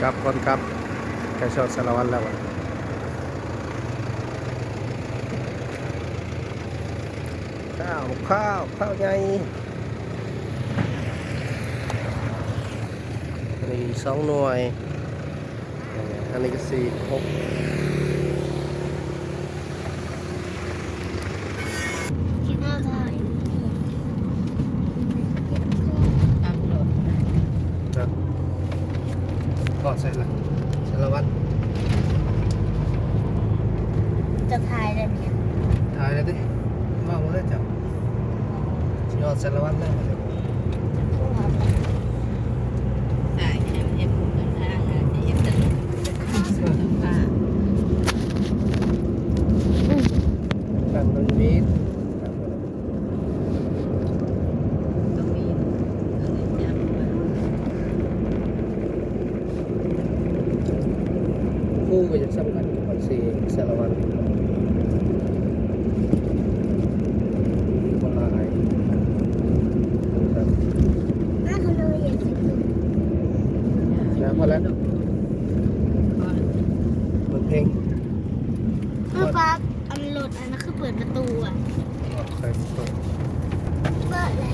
ກັບກ່ອນກັບ ໃກ້ຊອດສາລະວັນແລ້ວ. ຂ້າວ ຂ້າວ ຂ້າວໃຫຍ່ ອັນນີ້ສອງໜ່ວຍ ເອີ ອັນນີ້ກໍສີ່ ຫົກ. ຮອດໃສລະ? ສາລະວັນ. ຈະຖ່າຍໄດ້ບໍ່? ຖ່າຍໄດ້ຕິ. ເວົ້າເລີຍເຈົ້າ. ຊິຮອດສາລະວັນແລ້ວ. ຖ່າຍແຄມເອັມເດີນທາງ ຈະເຮັດເຊິ່ງ ຕັ້ງລົງນີ້. ຄູກໍຢາກສຳຄັນກັບບັນຊີສາລະວັນ ຄົນຫຼາຍ. ນະ ພໍແລ້ວ ເປີດເພງ. ເອີ ປ້າ ອັນລົດອັນນັ້ນຄືເປີດປະຕູອະ. ເປີດປະຕູ. ເປີດແລ້ວ.